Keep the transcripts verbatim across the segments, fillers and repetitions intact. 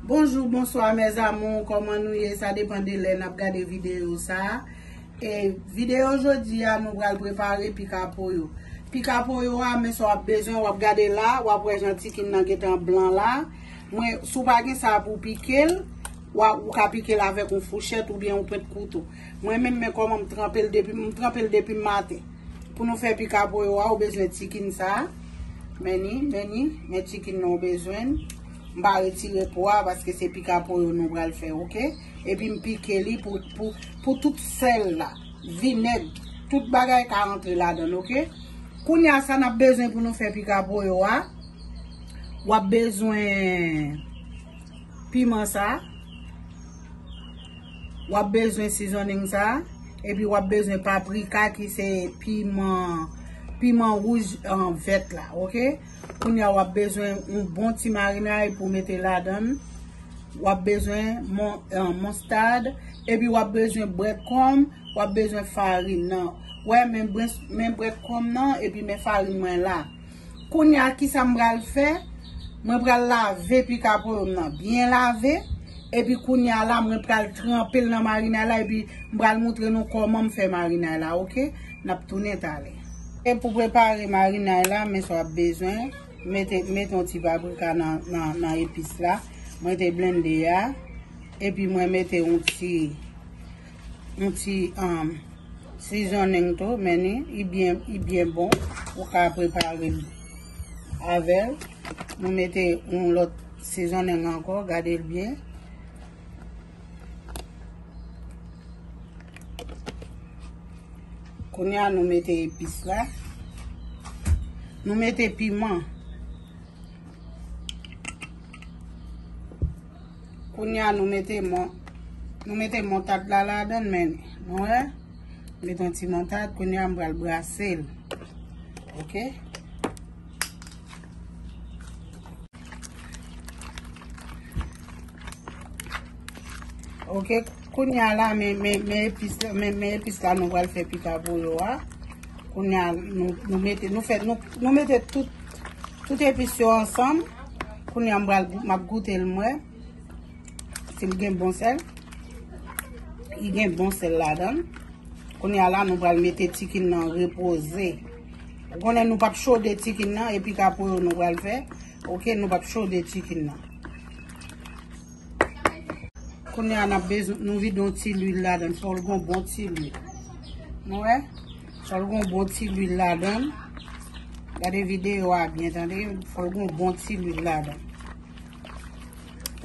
Bonjou, bonswa, mes amours, kòman nou ye? Sa depann de lè n ap gade videyo sa a. E videyo jodi a, nou pral prepare pika poyo. Pika poyo a, men sa w ap bezwen, w ap gade la, w ap wè jan tikin nan gentan blan la. Mwen, si w pa gen sa pou pike l, w a, ou ka pike l avèk yon fouchèt oubyen yon pwent kouto. Mwen menm, men kòman m tranpe l depi, m tranpe l depi maten. Pou nou fè pika poyo a, ou bezwen tikin sa. Men ni, men ni, men tikin nan ou bezwen. M pa retire po a paske se pika poyo nou pral fè, oke? Epi m pike li pou, pou, pou tout sèl la, vinèg, tout bagay ka rantre ladan l, oke? Kounye a, sa n ap bezwen pou nou fè pika poyo a, w ap bezwen piman sa, w ap bezwen seasoning sa, epi w ap bezwen paprika ki se piman, piman wouj, an, vèt la, oke? Kounye a w ap bezwen yon bon ti marinay pou mete ladan l. W ap bezwen mon, an, mistad, epi w ap bezwen brèdkòm, w ap bezwen farin nan. Wè, men brèd, men brèdkòm nan, epi men farin mwen la. Kounye a, kisa m pral fè? Mwen pral lave pika poyo m nan, byen lave. Epi kounye a la, mwen pral tranpe l nan marinay la, epi m pral montre nou kòman m fè marinay la, oke? N ap tounen talè. E pou prepare marinay la, men sa w ap bezwen, mete, mete yon ti paprika nan, nan, nan epis la. Mwen te blende a, epi mwen mete yon ti, yon ti, um, seasoning tou, men ni, li byen, li byen bon. Ou ka prepare l avè l. Nou mete yon lòt seasoning ankò, gade l byen. Kounye a nou mete epis la. Nou mete piman. Kounye a nou mete mon, nou mete montad la ladan l, men nou wè. Mete yon ti montad, kounye a m pral brase l. Oke? Oke, kounye a la, men, men, men epis la, men, men epis la nou pral fè pika poyo a. Kounye a, nou, nou mete, nou fè, nou, nou mete tout, tout epis yo ansanm. Kounye a, m pral gou-, m ap goute l, m wè si l gen bon sèl. Li gen bon sèl ladan l. Kounye a la, nou pral mete tikin nan repoze. Ou konnen nou p ap chode tikin nan, e pika poyo nou pral fè. Oke, nou p ap chode tikin nan. Kounye a, n ap bezwen, nou vide yon ti lwil ladan l. Fò l gon bon ti lwil. Nou wè? Fò l gon bon ti lwil ladan l. Gade videyo a byen, tande. Fò l gon bon ti lwil ladan l.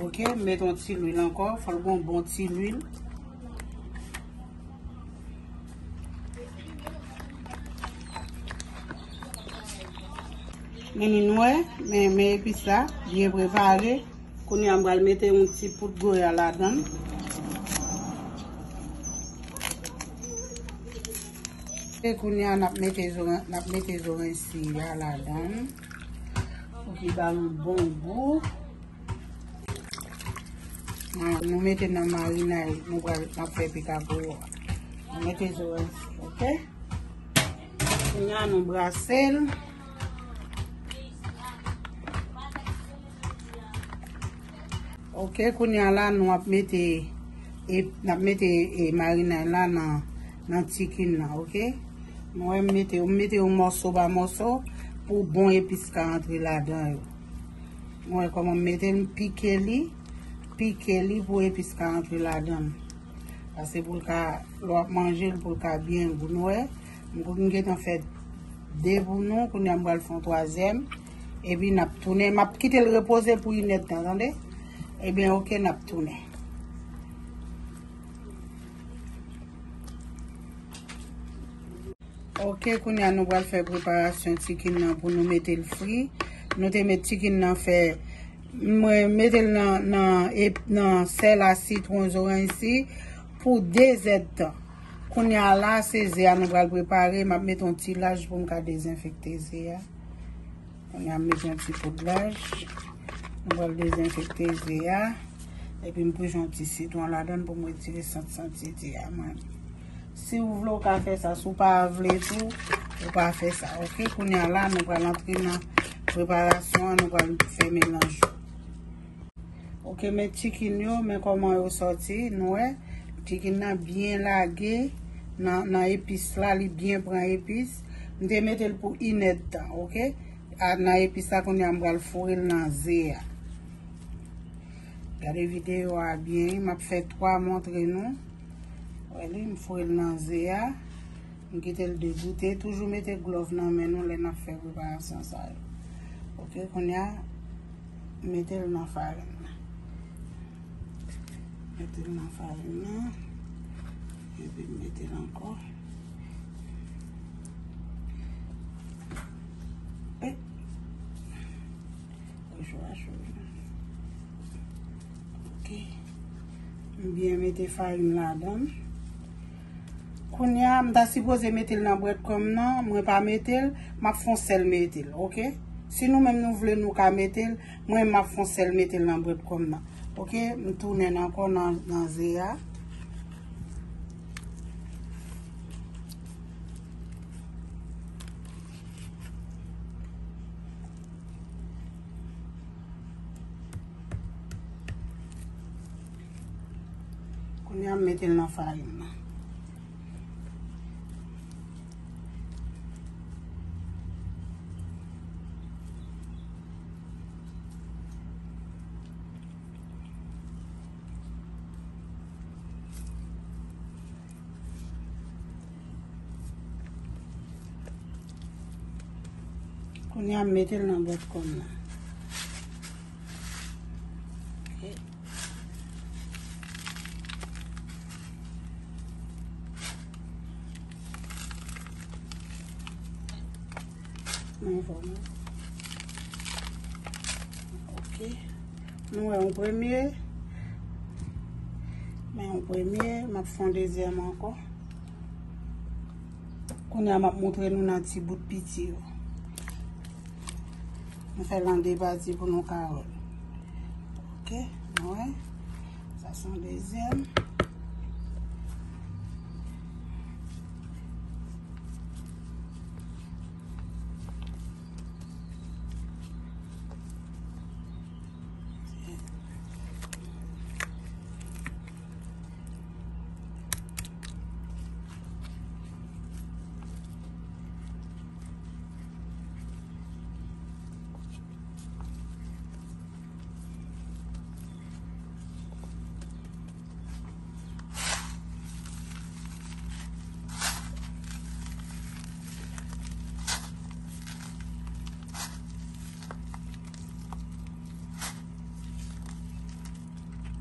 Oke, m mete yon ti lwil ankò. Fò l gon bon ti lwil. Men ni nou wè, men, men epis la, byen prepare. Kounye a, m pral mete yon ti poud goya ladan l. E kounye a, n ap mete zoran-, n ap mete zoranj si a ladan l. Pou ki ba nou bon gou. Nan, nou mete nan marinay, nou pral, n ap fè pika poyo a. Nou mete zoranj si, oke? Kounye a, nou brase l. Oke, kounye a la, nou ap mete, e, n ap mete, e, marinay la nan, nan tikin nan, oke? Nou wè, m mete, m mete yon mòso pa mòso pou bon epis ka antre ladan yo. Nou wè kòman m mete l, m pike li, pike li pou epis ka antre ladan l. Paske pou l ka, lè w ap manje l, pou l ka byen gou. Nou wè, m, m gentan fè de pou nou, kounye a m pral fè yon twazyèm. Epi n ap tounen, m ap kite l repoze pou inèdtan, tande? Ebyen, oke, n ap tounen. Oke, kounye a nou pral fè preparasyon tikin nan pou nou mete l fri. Nou te met tikin nan fè, mwen mete l nan, nan, ep-, nan sèl a sitwon, zoranj si pou de zèdtan. Kounye a la, se ze a nou pral prepare. M ap mete yon ti laj pou m ka dezenfekte ze a. Kounye a, m mete yon ti poud laj. Nou pral dezenfekte ze a. Epi m pran yon ti sitwon ladan l pou m retire sant santite a, mwen. Si w vle, w ka fè sa. Si w pa vle tou, ou pa fè sa. Oke, kounye a la, nou pral antre nan preparasyon an, nou pral fè melanj. Ok, men chicken yo, men kòman yo sòti, nou wè. Chicken nan byen lage nan, nan epis la, li byen pran epis. M te mete l pou inèdtan, ok? A, nan epis la, kounye a m pral foure l nan ze a. Gade videyo a byen, wi, m ap fè twa montre nou. Wè li, m foure l nan ze a. M kite l degoute. Toujou mete glòv nan men nou lè n ap fè preparasyon sa yo. Ok, kounye a, mete l nan farin nan. Mete l nan farin nan. Epi mete l ankò. E. Cho a cho. Ok. M byen mete farin ladan l. Kounye a, m ta sipoze mete l nan brèdkòm nan, mwen pa mete l, m ap fè yon sèl mete l, ok? Si nou menm nou vle, nou ka mete l, mwen m ap fè yon sèl mete l nan brèdkòm nan, ok? M tounen l ankò nan, nan ze a. Kounye a m mete l nan farin nan. Kounye a m mete l nan bwat kòm nan. Ok. Mwen fò mwen. Ok. Nou wè yon premye. Men yon premye, m ap fè yon dezyèm ankò. Kounye a, m ap montre nou nan ti bout piti yo. M fè l an de pati pou nou ka wè. Ok, nou wè. Sa se yon dezyèm.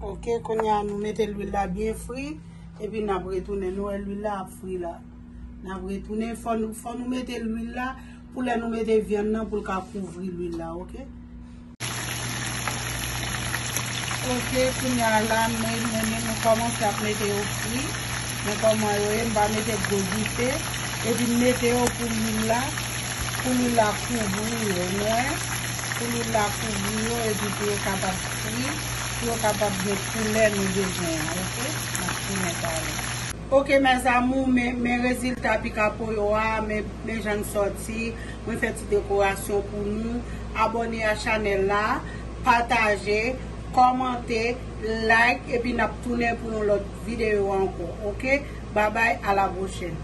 Ok, kounye a nou mete lwil la byen fri, epi n ap retounen. Nou wè lwil la ap fri la. N ap retounen, fò nou, fò nou mete lwil la, pou lè nou mete vyann nan, pou l ka kouvri lwil la, ok? Ok, kounye a la, men, men, men nou kòmanse ap mete yo fri. Men kòman yo ye, m pa mete gwo dife. Epi m mete yo pou lwil la, pou lwil la kouvri yo, nou wè. Pou lwil la kouvri yo, epi pou yo kapab fri, pou yo kapab gen koulè nou bezwen an, ok? N ap tounen talè. Ok, mes amours, men, men rezilta pika pollo a, men, men jan l sòti. Mwen fè ti dekorasyon pou nou. Abòne a chanèl la, pataje, kòmante, like, epi n ap tounen pou yon lòt videyo ankò, ok? Babay, a la pwochèn.